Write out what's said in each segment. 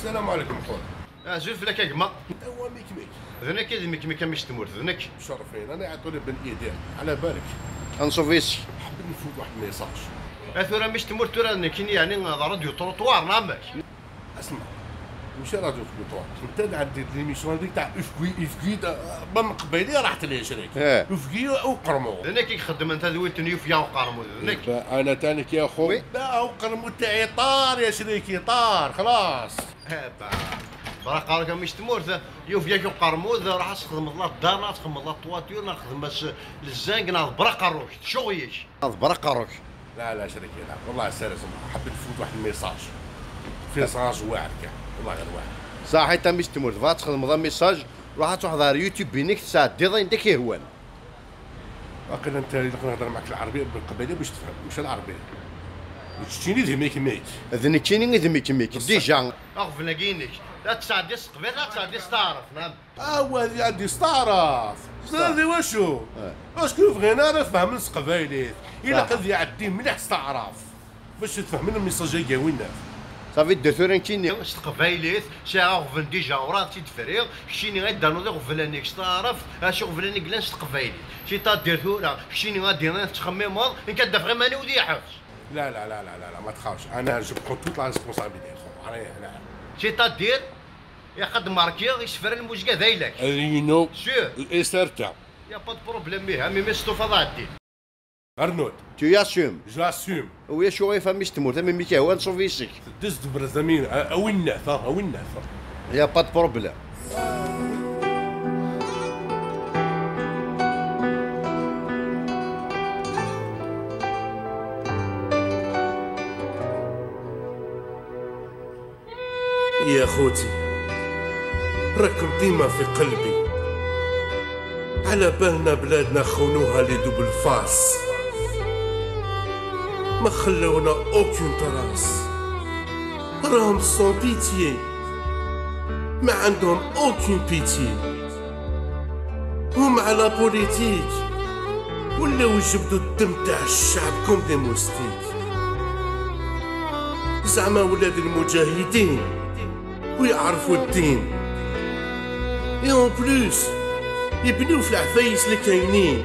السلام عليكم خويا. زول فلاك كما انت هو ميك ميك. ذنك ميك ميك مش تمورت ذنك. مشرفين، انا يعطوني بن ايدير على بالك. انصوفيس. حبيت نفوت واحد ال message. اثورا مش تمورت تورا كاين يعني radio trottoir نعمك. اسمع ماشي radio trottoir، انت اللي عندي l'émission هذيك تاع افكي افكي من قبيلي راحت لي شريك. افكي وقرمو. ذنك يخدم انت ذويت يوفيا وقرمو ذنك. انا تانيك يا خو. لا وقرمو تاعي طار يا شريكي طار خلاص. برا قالك مش تمورت يوفيا وقرموذ راح تخدم الله الدار تخدم الله الطواتير نخدم الزنق ناض برا قروك شغيش ناض برا قروك. لا لا شريكي لا والله sérieusement حبيت نفوت واحد ال message message واعر كاع والله غير واعر. صح انت مش تمورت فا تخدم ذا message راح تحضر يوتيوب بينك تساعد ديضين ديك يهوان. واقيلا انت نهضر معك العربية بالقبيله باش تفهم مش العربية. وتشتيني ذي ميك ميك. ذني كيني ذي ميك ميك déjà اغفنا كينك لا تساعد قبل لا تساعد تعرف نعم. هو هذه عندي ستعرف هذه واشو parce que بغينا نفهم القبايليت الا قد يعدي مليح استعرف باش تفهم ال message كاوينا. صافي دثورين كيني قبايليت شي غفن déjà وراه تيتفريغ شيني غير دانو غفلانيك تعرف اش غفلانيك لانش قبايليت شي تا دير ثورة شيني غادي تخمم ان كدافع غير ماني ودي حفظ. لا لا لا لا لا ما تخافش انا je prends toute la responsabilité خو انا شي تا دير يا قد ماركي يسفر الموجه ذايلك رينو سور الايسرتا y a pas de problème بها mais مستوفا ضعدي ارنود tu assumes j'assume ويا شو غيفهم مش تموت mais ميكا هو نصوفيسك دز دبر زمين او النعثه او النعثه y a pas de problème. يا خوتي راكم ديما في قلبي، على بالنا بلادنا خونوها les double faces، ما خلونا aucune trace، راهم sans pitié، ما عندهم aucune pitié، هم على politique ولاو يجبدو الدم تاع الشعب comme des moustiques، زعما ولاد المجاهدين ويعرفوا الدين، et en plus يبنيو في العفايس اللي كاينين،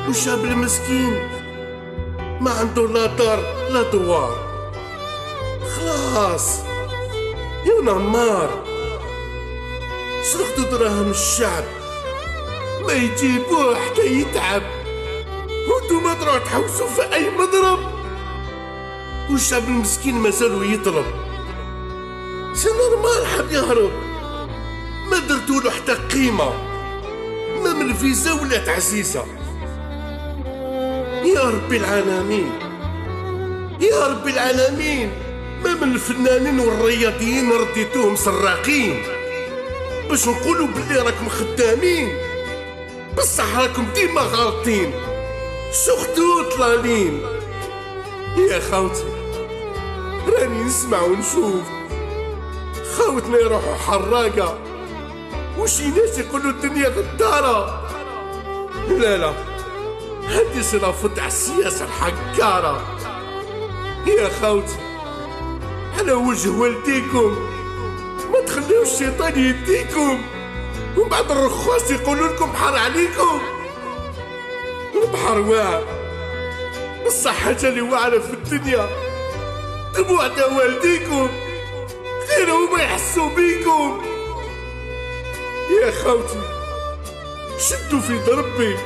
والشعب المسكين ما عنده لا دار لا دوار، خلاص يا نمار سرقتوا دراهم الشعب ما يجيبوه حتى يتعب، وانتوما تروحوا تحوسوا في اي مضرب، والشعب المسكين مازالو يطلب، c'est normal حاب يهرب، ما درتولو حتى قيمة، ما من الفيزا ولات عزيزة. يا ربي العالمين يا ربي العالمين، ما من الفنانين والرياضيين رديتوهم سراقين باش نقولوا بلي راكم خدامين، بصح راكم ديما غالطين surtout طلالين. يا خوتي راني نسمع ونشوف خوتنا يروحوا حراقة وشي ناس يقولوا الدنيا غدارة. لا لا هادي c'est la faute تاع السياسة الحكارة. يا خوتي على وجه والديكم ما تخليوش الشيطان يديكم، ومن بعد الرخاص يقولوا لكم بحر عليكم. البحر واعر بصح حاجة اللي واعرة في الدنيا دموع تاع والديكم، غير هما يحسوا بيكم. يا خوتي شدوا في دربي،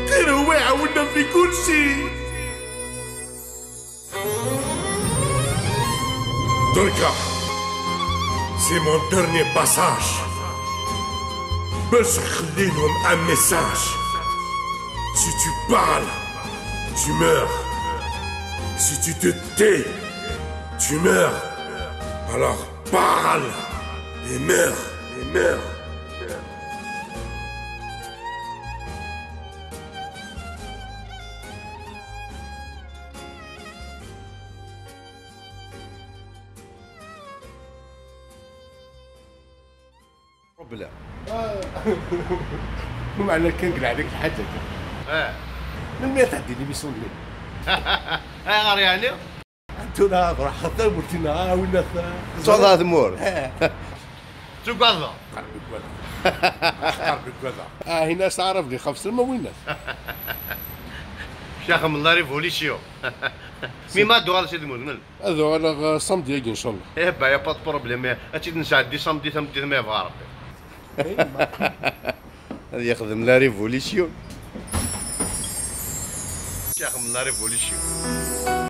غير هو يعاوننا في كل شيء. دركا c'est mon dernier passage باش نخلي لهم un message. Si tu parles, tu meurs. Si tu te tais, tu meurs. Alors parle et meurs, et meurs. بلا معنى كنقلع عليك الحاجة. لما تعدي l'émission ديالي غير يعني تورا راح خاطر مرتنا وين تصعد ثمور تقعد. قرب كذا هنا تعرف لي خاف سلمى وين شيخ من la révolution mais ما دوغال سيد مول. هذا على samedi ان شاء الله. eh ben y a pas de problème، هادشي نسعدي samedi ثمدي ما يبغى ربي هذا يخدم la révolution، شيخ من la révolution.